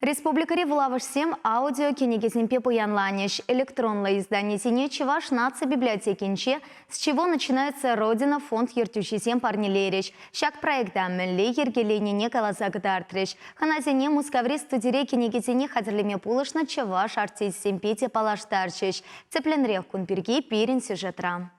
Республикӑри вулавӑшсем аудиокӗнекесемпе пуянланӗҫ. Электронлӑ изданисене Чӑваш наци библиотекинче «С чего начинается Родина» фонд ертӳҫисем парнелерӗҫ. Ҫак проекта мӗнле йӗркеленине каласа кӑтартрӗҫ. Хӑнасене Мускаври студире кӗнекесене хатӗрлеме пулӑшнӑ чӑваш артисчӗсемпе те паллаштарчӗҫ. Тӗплӗнрех кун пирки пирӗн сюжетра.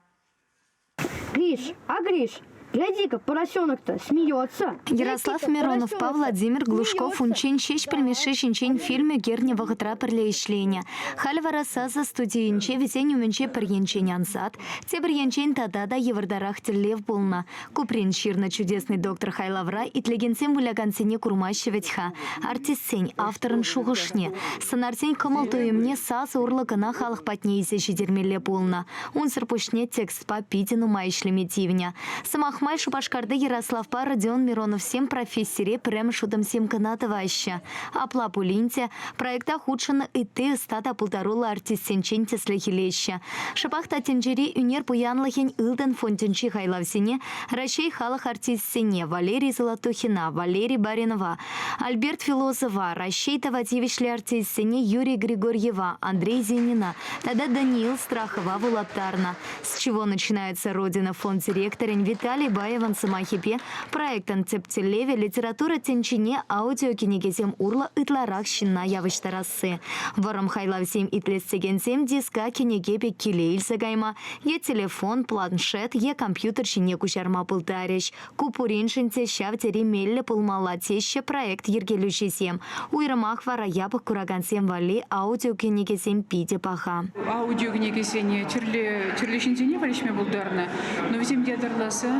Гриш, а Гриш, гляди-ка, поросенок-то смеется. Ярослав Мироновпа Владимир Глушков унччен Ҫеҫпӗл Мишши ҫинчен фильм ӳкернӗ вӑхӑтра пӗрле ӗҫленӗ. Халь вара сасӑ студийӗнче вӗсен умӗнче пӗр енчен ансат, тепӗр енчен тата та йывӑртарах тӗллев пулнӑ. Куприн ҫырнӑ «Чудесный доктор» хайлавра итлекенсем вылякансене курмаҫҫӗ вӗт-ха. Артистсен, авторӑн шухӑшне, сӑнарсен кӑмӑл-туйӑмне сасӑ урлӑ кӑна халӑх патне илсе ҫитермелле пулнӑ. Унсӑр пуҫне текстпа питӗ нумай ӗҫлеме тивнӗ. Сӑмах май, Шупашкарти Ярославпа Родион Мироновсем профессире пӗрремӗш утӑмсем кӑна тӑваҫҫӗ. Апла пулин те проекта хутшӑннӑ ытти ӑста та пултаруллӑ артистсенчен тӗслӗх илеҫҫӗ. Шӑпах та тӗнчери ӳнер пуянлӑхӗн ылтӑн фондӗнчи хайлавсене Раҫҫей халӑх артисчӗсене Валерий Золотухина, Валерий Баринова, Альберт Филосова, Раҫҫей тава тивӗҫлӗ артистсене Юрий Григорьева, Андрей Зинина тата Даниил Страхова вулаттарнӑ. «С чего начинается Родина» фонд директорӗн Виталий Баевӑн сӑмахӗпе проектӑн тӗп тӗллевӗ литература тӗнчине аудиокӗнекесем урлӑ ытларах ҫынна явӑҫтарасси. Вӑрӑм хайлавсем итлес текенсем диска кӗнеке пек киле илсе кайма е телефон, планшет е компьютер ҫине куҫарма пултарӗҫ. Ку пуриншӗн те ҫав тери меллӗ пулмалла теҫҫӗ проект йӗркелӳҫисем. Уйрӑмах вара япӑх куракансем валли аудиокӗнекесем питӗ паха. Аудиокӗнекесене тӗрлӗ, тӗрлӗ ҫынсене валеҫме пултарнӑ, но вӗсем ятарласа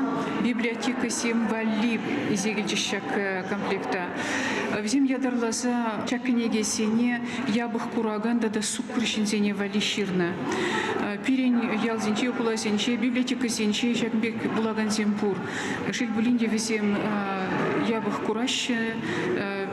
библиотекӑсем валли илсе килчӗҫ ҫак комплекта. Вӗсем ятарласа ҫак кӗнекесене япӑх куракан тата суккӑр ҫынсене валли ҫырнӑ. Пирӗн ялсенче, хуласенче, библиотекӑсенче ҫакӑн пек вулакансем пур. Шел пулин те вӗсем япӑх кураҫҫӗ,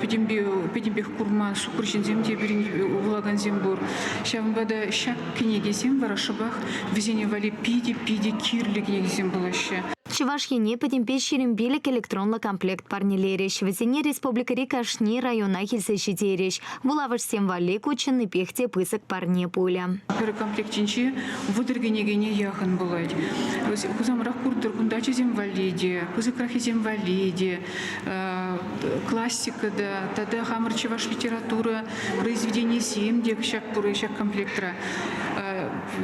пӗтӗмпе, пӗтӗмпех курма суккӑр ҫынсем те пирӗн вулакансем пур. Ҫавӑнпа та ҫак кӗнекесем вара шӑпах вӗсене валли питӗ-питӗ кирлӗ кӗнекесем пулаҫҫӗ. Чӑваш Ене пӗтӗмпе 25 электронлӑ комплект парнелерӗҫ. Вӗсене республикӑри кашни районах илсе ҫитерӗҫ. Вулавӑшсем валли ку чӑннипех те пысӑк парне пулӗ. Пӗр комплектӗнче 30 кӗнекене яхӑн пулать. Хусанрах куртӑр кунта ачасем валли те, пысӑкраххисем валли те, классика та, тата хамӑр чӑваш литература произведенийӗсем те ҫак пур ҫак комплектра.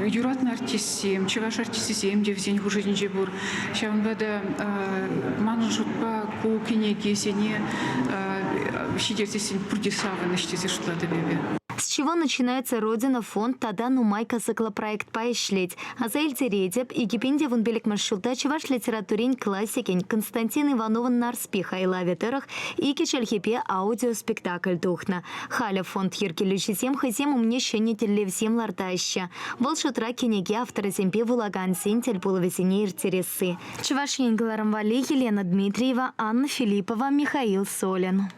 Юратнӑ артистсем, чӑваш артисчӗсем те вӗсен хушшинче пур. Ҫавӑнпа та манӑн шутпа ку кӗнекесене ҫитерсессӗн пурте савӑнӑҫ тесе шутлатӑп эпӗ. С чего начинается Родина фонд тата нумай кӑсӑклӑ проектпа ӗҫлет. Аса илтеретӗп, 2015 ҫулта чӑваш литературин классикӗн Константин Ивановӑн Нарспи хайлавӗ тӑрӑх икӗ чӗлхепе аудиоспектакль тухнӑ. Халӗ фонд йӗркелӳҫисем хӑйсем умне ҫӗнӗ тӗллевсем лартаҫҫӗ. Вӑл шутра кӗнеке авторӗсемпе вулакансен тӗлпулӑвӗсене ирттересси. Чӑваш Ен кӑларӑм валли Елена Дмитриева, Анна Филиппова, Михаил Солин.